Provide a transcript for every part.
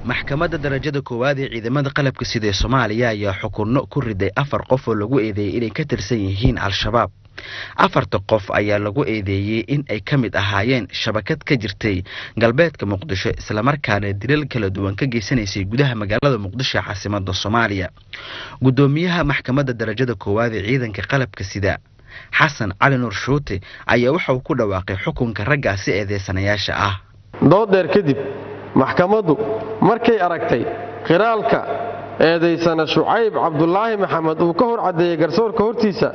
Maxkamadda darajada koowaad ee ciidamada qalabka sida ee Soomaaliya ayaa xukunno ku riday afar qof oo lagu eedeeyey inay ka tirsan yihiin Al-Shabaab. Afarta qof ayaa lagu eedeeyey in ay ka mid ahaayeen shabakad ka jirtay galbeedka Muqdisho, islamarkaana dilal kala duwan ka geysanaysay gudaha magaalada Muqdisho ee caasimadda Soomaaliya. Guddoomiyaha maxkamadda darajada koowaad ee ciidanka qalabka sida, Xasan Cali Nuur Shuute, ayaa waxa uu ku dhawaaqay xukunka raggaasi eedeysanayaasha ah. Dood dheer kadib, maxkamaddu markay aragtay qiraalka eedaysana Shucayb Cabdulaahi Maxamed uu ka hor caddeeyey garsoorka hortiisa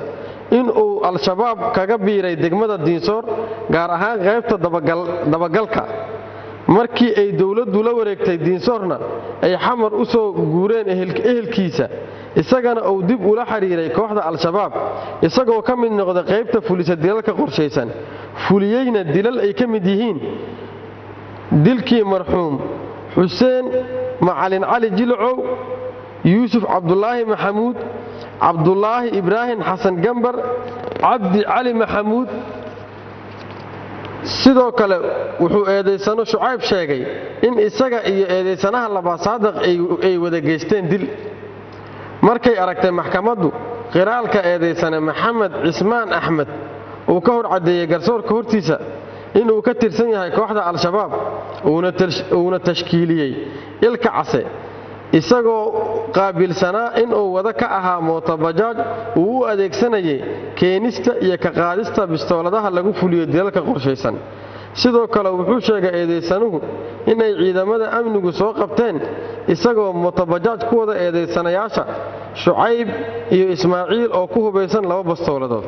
in uu Al-Shabaab kaga biiray degmada Diinsoor, gaar ahaan qaybta dabagalka, markii ay dowladdu la wareegtay Diinsoorna ay Xamar u soo guureen ehelkiisa, isagana uu dib ula xidhiiray kooxda Al-Shabaab, isagoo ka mid noqday qaybta fulisa dilalka qorshaysan, fuliyeyna dilal ay ka mid yihiin dilkii marxuum Xuseen Macalin Cali Jilacow, Yuusuf Cabdulaahi Maxamuud, Cabdulaahi Ibraahim Xasan Gambar, Cabdi Cali Maxamuud. Sidoo kale wuxuu eedaysano Shucayb sheegay in isaga iyo eedaysanaha labaad Saadiq ay wada geysteen dil. Markay aragtay maxkamaddu qiraalka eedaysane Maxamed Cismaan Axmed uu ka hor caddeeyey garsoorka hortiisa inuu ka tirsan yahay kooxda Al-Shabaab, uuna tashkiiliyey Ilka Case, isagoo qaabilsanaa inuu wada ka ahaa mootobajaaj uu u adeegsanayay keenista iyo ka qaadista bistooladaha lagu fuliyo dilalka qorshaysan. Sidoo kale wuxuu sheegay eedaysanuhu inay ciidamada amnigu soo qabteen isagoo mootobajaaj ku wada eedaysanayaasha Shucayb iyo Ismaaciil oo ku hubaysan laba bastooladood.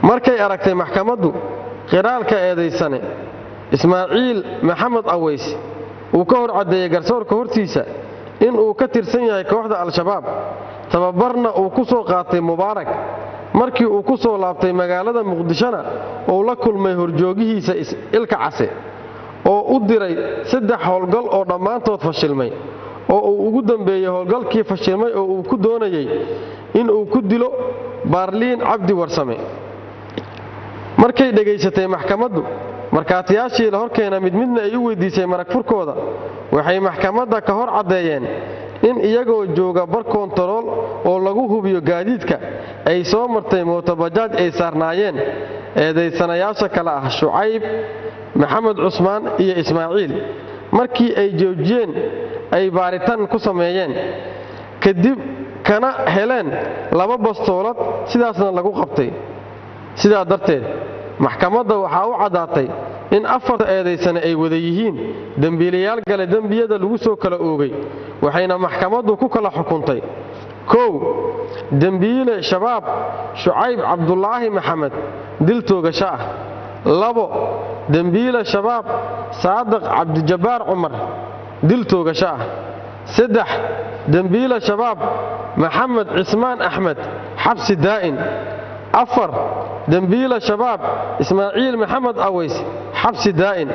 Markay aragtay maxkamaddu qiraalka eedaysane Ismaaciil Maxamed Aways uu ka hor caddeeyey garsoorka hortiisa inuu ka tirsan yahay kooxda Al-Shabaab, tababarna uu ku soo qaatay Mubaarak, markii uu ku soo laabtay magaalada Muqdishona uu la kulmay horjoogihiisa Ilka Case oo u diray 3 howlgal oo dhammaantood fashilmay, oo uu ugu dambeeyey howlgalkii fashilmay oo uu ku doonayey inuu ku dilo Baarliin Cabdi Warsame. Markay dhegaysatay maxkamaddu markhaatiyaashii la horkeena, mid midna ay u weydiisay marag furkooda, waxay maxkamadda ka hor caddeeyeen in iyagoo jooga bar koontarool oo lagu hubiyo gaadiidka ay soo martay mootobajaaj ay saarnaayeen eedaysanayaasha kale ah Shucayb, Maxamed Cusmaan iyo Ismaaciil. Markii ay joojiyeen ay baaritaan ku sameeyeen kadib, kana heleen laba bastoolad, sidaasna lagu qabtay. Sidaa darteed maxkamadda waxaa u caddaatay in afarta eedaysane ay wada yihiin dembiilayaal gale dembiyada lagu soo kala oogay, waxayna maxkamaddu ku kala xukuntay: 1, dembiile Shabaab Shucayb Cabdulaahi Maxamed, dil toogasho ah; 2, dembiile Shabaab Saadiq Cabdijabbaar Cumar, dil toogasho ah; 3, dembiile Shabaab Maxamed Cismaan Axmed, xabsi daa'in; 4, dembiile Shabaab Ismaaciil Maxamed Aways, xabsi daa'in.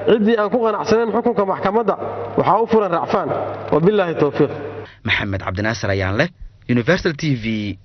Ciddii aan ku qanacsanayn xukunka maxkamadda waxaa u furan racfaan. Wabilaahi towfiiq. Maxamed Cabdinaasir ayaan leh, Universal TV.